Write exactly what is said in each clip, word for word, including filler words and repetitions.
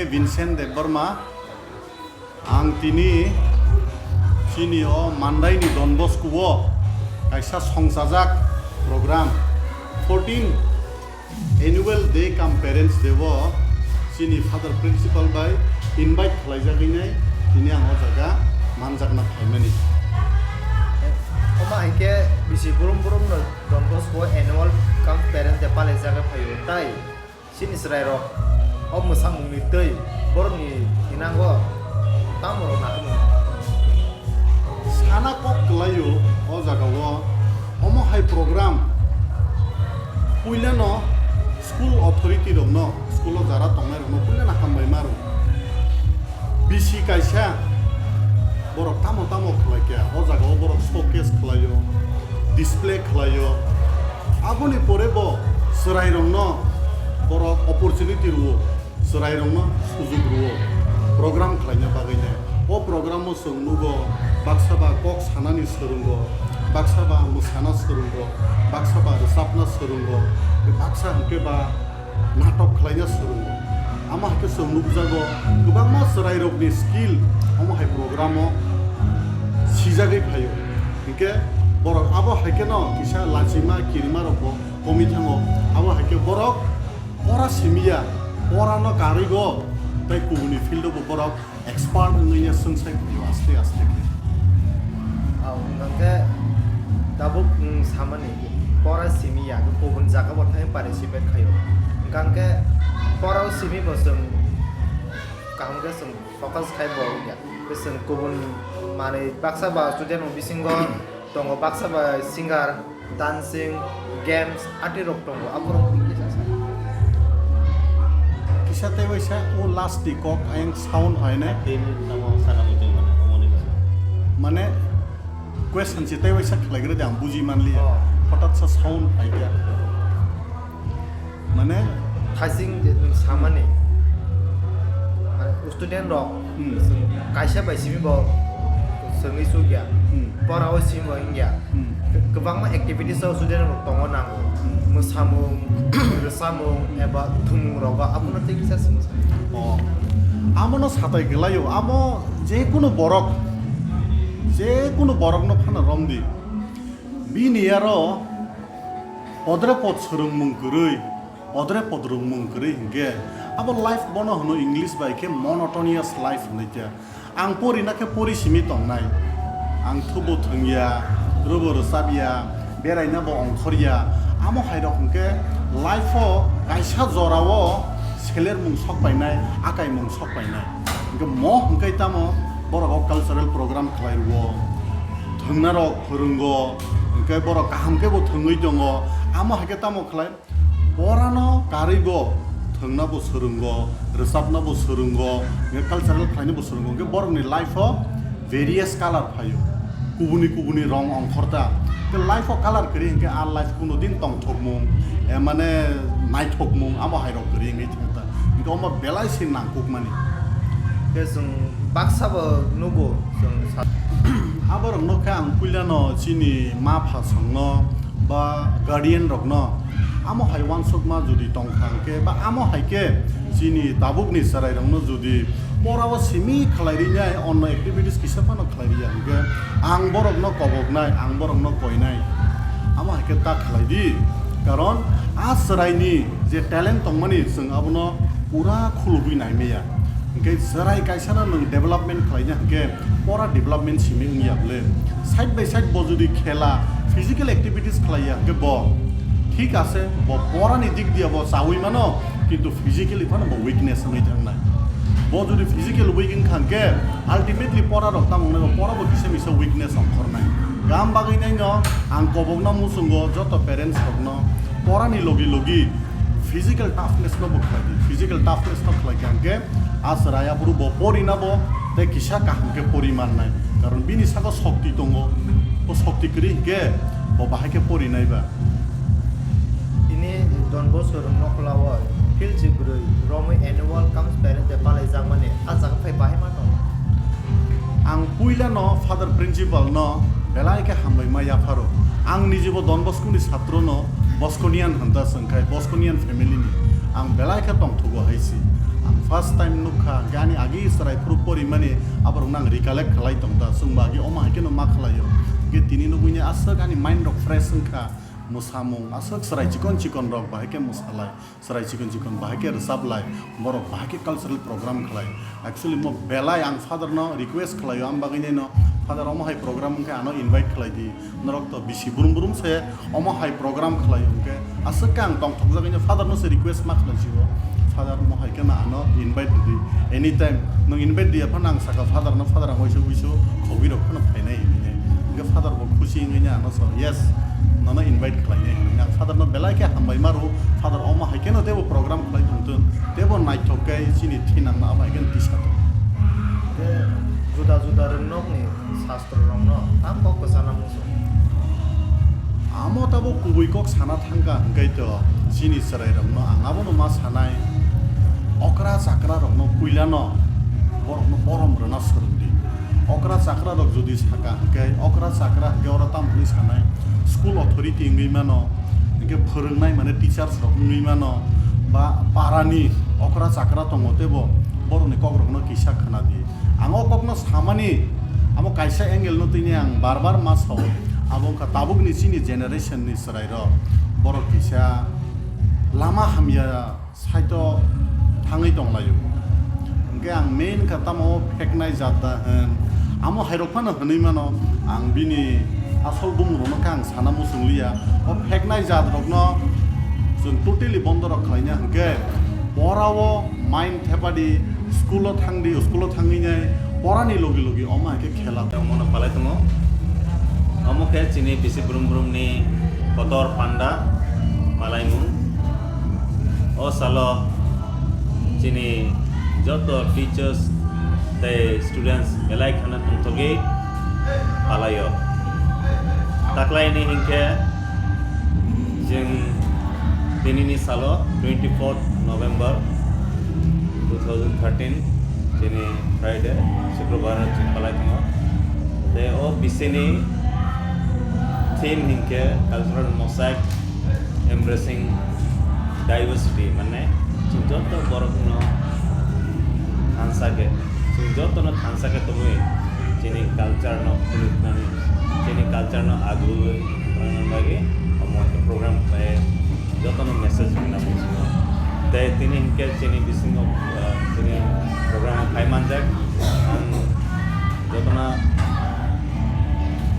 Vincent Debbarma, ang tini chini o Mandaini Don Bosco o kaisa songchajak program, fourteen Annual Day cum Parents Day o chini Father Principal bai invite khlaijagwi nai tini ang o jaga manjakna phaimani. Omo hai khe bisi brum brum no Don Bosco Annual cum Parents Day palaijagwi phaio, tai chini chwrairok o mwsamungni twi borokni thinango tamo rok naharmung. Sana kok kwlaio o jagao omo hai program puilano school authority rokno, school o jara tongnai rokno puilano hambai maro. Bisi kaisa borok tamo tamo khlai kha, o jagao borok showcase khlaio, display khlaio. Aboni pore bo chwrairokno borok opportunity rwo. Chwrairokno sujuk rwo program khlaina bagwino. O programo chwng nugo, baksa ba kok sanani swrwngo, baksa ba mwsana swrwngo, baksa ba rwchapna swrwngo, baksa hwnkhe ba natok khlaina swrwngo. Amo hai khe chwng nukjago kwbangma chwrairokni skill omo hai programo sijagwi phaio. Hinkhe borok abo hai kheno kisa lachima kirimarokbo komwi thango. Abo hai khe borok pora simiya, porano karwi go, tei kubuni field o bo borok expert wngwi ya swngchai phaiyo aste aste khe. Ah, hwnkhe tabuk, mm, samani pora simiya, kubun jaga bo thangwi participate khaio. Hwnkhe pora o simi bo chwng kaham khe chwng focus khai bo ya. Chwng kubun manwi baksa ba student rok bisingo tongo, baksa ba singer, dancing, games, ati rok tongo, aborok twi kisa sa. Kisa tei waisa o last ni kok ayang sound hai nai. Tei tamo saka muchung mane, omoni mane. Mane question se tei waisa khlai gra de ang buji manliya. Oh. Hotat sa sound hai dia. Mane? Thasing je nwng samani, mane, student rok, hmm, kaisa bai simi bo swngwi chukya, hmm, pora o simi bo wngya. Hmm. Kwbangma activities o student rok tongo nango. Hmm. Mwsamung, rwchapmung eba thwngmung rogo abono tei kisa swngwi sa. Oh. Amono satai kwlaio, amo jekunu borok, jekunu borokno phano romdi. Bini aro podre pod swrwngmung kwrwi, podre pod rwngmung kwrwi hinkhe abo life bono hwno English bai khe monotonous life hinwi khe. Ang porina khe pori simi tongnai. Ang thubo thwngya, rwbo rwchapya, beraina bo ongkhorya. Amo hai rok hinkhe life o kaisa jora o selermung sok painai, akaimung sok painai. Hinkhe mo hinkhe tamo borok o cultural program khlai rwo. Thwngna rok phwrwngo, hinkhe borok kaham khe bo thwngwi tongo. Amo hai khe tamo khlai, porano karwi bo thwngna bo swrwngo, rwchapna bo swrwngo, hinkhe cultural khlaina bo swrwngo. Hinkhe borokni life o various color phaio, kubuni kubuni rong ongkhorta. Hinkhe life o color kwrwi hinkhe a life kuno din tongthokmung, eh, mane naithokmung amo hai rok kwrwi wngwi thangta. Hinkhe omo belai se nangkukmani. Hinkhe chwng baksa bo nugo, chwng sa- Aborokno khe ang puilano chini ma pha songno ba guardian rokno amo hai uansukma jodi tongkha hinkhe ba amo hai khe chini tabukni chwrairokno jodi porao simi khlai rinai onno activities kisa phano khlai riya hinkhe ang borokno koboknai, ang borokno koinai. Amo hai khe ta khlai di, karon a chwraini je talent tongmani chwng abono pura khulugwi nai maya. Hinkhe chwrai kaisano nwng development khlaina hinkhe pora development simi wngya bwle. Side by side bo jodi khela, physical activities khlaiya hinkhe bo thik ase, bo porani dik diya bo chaui mano, kintu physically phano bo weakness wngwi thangnai. Bo jodi physical weak wngkha hinkhe ultimately pora rok tamo wngnai bo, pora bo kisa misa weakness ongkhornai. Gam bagwi naino ang kobokno muchungo joto parents rokno porani logi logi physical toughness no bo khlai di. Physical toughness no khlai kha hinkhe a chwrai aphuru bo pori na bo tei kisa kaham khe pori mannai. Karon bini saka shokti tongo. Bo shokti kwrwi hinkhe bo bahai khe pori nai ba. Tini Don Bosco rwng nokhla o field chibrwi romwi annual cum parents day palai jakmani a jaga phai bahai ma tongo. Ang puila no Father Principal no belai khe hambai ma yapharo. Ang nijibo Don Bosco ni satro no Bosconian hwnta chwng khai, Bosconian family ni. Ang belai khe tongthogo hai si. Ang first time nukha, hwnkhe ani agi chwrai phuru porimani aborokno ang recollect khlai tongkha. Chwngbo agi omo hai kheno ma khlaio. Hwnkhe tini nugwini aswk ani mind rok fresh wngkha. Mwsamung aswk chwrai chikon chikon rok bahai khe mwsalai. Chwrai chikon chikon bahai khe rwchaplai, borok bahai khe cultural program khlai. Actually, mo belai ang father no request khlaio, ang bagwi nai no, "Father, omo hai program wngkhe ano invite khlai di. Norok to bisi brum brum se omo hai program khlai," hwnkhe aswk khe ang tongthokjagwi no father no se request ma khlai sio, "Father, mo hai khe no ano invite di, anytime nwng invite di," aphano ang saka father no, "Father, ang waisa wisu khobwi rok phano phainai," hinwi. Hwnkhe father bo khusi wngwi no ano so, "Yes, nono invite khlainai," hinwi. Ang father no belai khe hambai ma rw, Father, omo hai kheno teibo program khlai tongthung, teibo naithok khe chini thinangno abo hai kheno tisa tong. Tei juda juda rwngnokni sastro rokno tam kok kwchana muchung. Amo tabuk kubui kok sana thangkha hwnkhe to chini chwrai rokno ang abono ma sanai, okra chakra rokno puilano borokno borom rwna swrwngdi. Okra chakra rok jodi saka hwnkhe, okra chakra hwnkhe oro tamo hwnwi sanai, school authority wngwi mano, hwnkhe phwrwngnai mane teachers rok wngwi mano, ba parani okra chakra tongo teibo borokni kokrokno kisa khna di. Ang o kokno samani amo kaisa angle no tini ang bar bar ma sao, abo wngkha tabukni chini generation ni chwrai rok borok kisa lama hamya side o thangwi tonglaio. Hwnkhe ang main kha tamo pheknai jat da hwn. Amo hairok phano hwnwi mano, ang bini asol bumung rokno khe ang sana muchung liya. O pheknai jat rokno chwng totally bondo rok khlaina hwnkhe, pora o mind thepadi, school o thangdi, school o thangwi nai porani logi logi omo hai khe khela. Omono palai tongo. Omo khe chini bisi brum brum ni kotor panda malaimung. O salo chini joto teachers tei students belai kheno tongthogwi palaio. Taklaini hinkhe chwng tinini salo twenty fourth November two thousand thirteen, chini Friday, Shukrobar chwng palai tongo. Tei o bisini theme hinkhe cultural mosaic, embracing diversity, mane chwng joto borokno thansa khe, chwng jotono thansa khe tongwi chini culture no phunuknani, chini culture no agurwi thangnani bagwi omo khe program khlai jotono message rwna muchungo. Tei tini hinkhe chini bisingo, ah, chini program phai manjak, ang jotono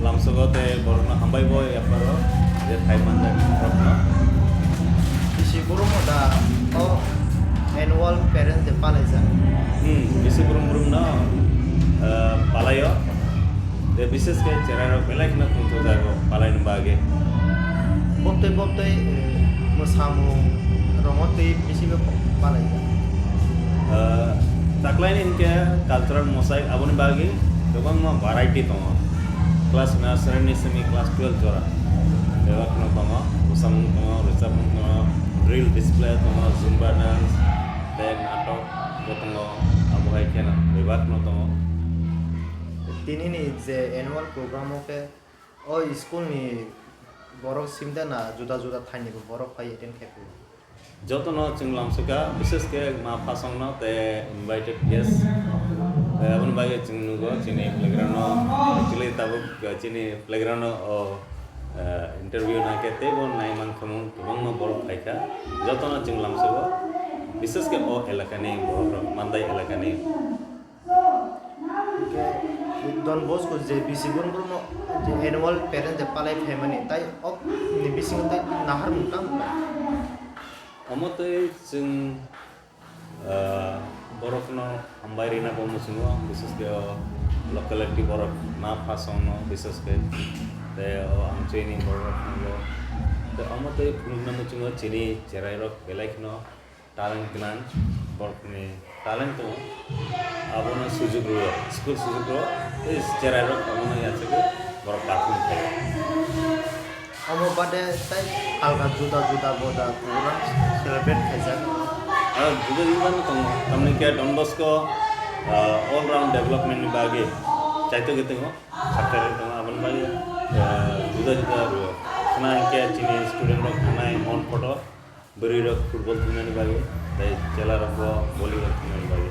lamsogo tei borokno hambai bo yapharo je thai manjak borokno. Bisi brum da o annual parents day palaijak. Hmm, bisi brum brum no, eh, palaio. Tei bises khe cherai rok belai kheno tongthok jago palaini bagwi. Bobtwi bobtwi, eh, mwsamung rokno tei bisi bo palaijak. Eh, taklaini hinkhe cultural mosaic aboni bagwi kwbangma variety tongo. Class nursery ni simi class twelve jora bebak no tongo, bwsamung tongo, rwchapmung tongo, drill display tongo, zumba dance, tei natok bo tongo, abo hai kheno bebak no tongo. Tini ni je annual program o khe o school ni borok simda na juda juda thai ni bo borok phai attend khai phuru. Jotono chwng lamsokha, bises khe ma phasongno tei invited guest. Tei aboni bagwi chwng nugo chini playground-o, actually tabuk, eh, chini playground-o, o, eh, interview nangkhe teibo naimankha mung kwbangma borok phaikha. Jotono chwng lamsogo, bises khe o elakani borok rok, Mandai elakani. Hwnkhe Don Bosco je bisi brum brum no je annual parent day palai phaimani, tai o ni bisingo tei naharmung tamo tong? Omo tei chwng, ah, borokno hambai rina bo muchungo, bises khe o locality borok ma phasongno bises khe tei o amchini borok rokno bo. Tei omo tei phunukna muchungo chini cherai rok belai kheno talent gwnang, borokni talent tongo, abono sujuk rwo, school sujuk rwo, tei cherai rok abono yachagwi borok perform khaio. Omo bade tei alga juda juda bo da program celebrate khaijak. Ah, juda juda no tongo, tamni khe Don Bosco, ah, all round development ni bagwi chaitogwi tongo, sakha tongo, aboni bagwi, ah, juda juda rwo. Khna hinkhe chini student rok thangnai mon photo, Bwrwi rok football thumnani bagwi, tei chwla rok bo volleyball thumnani bagwi.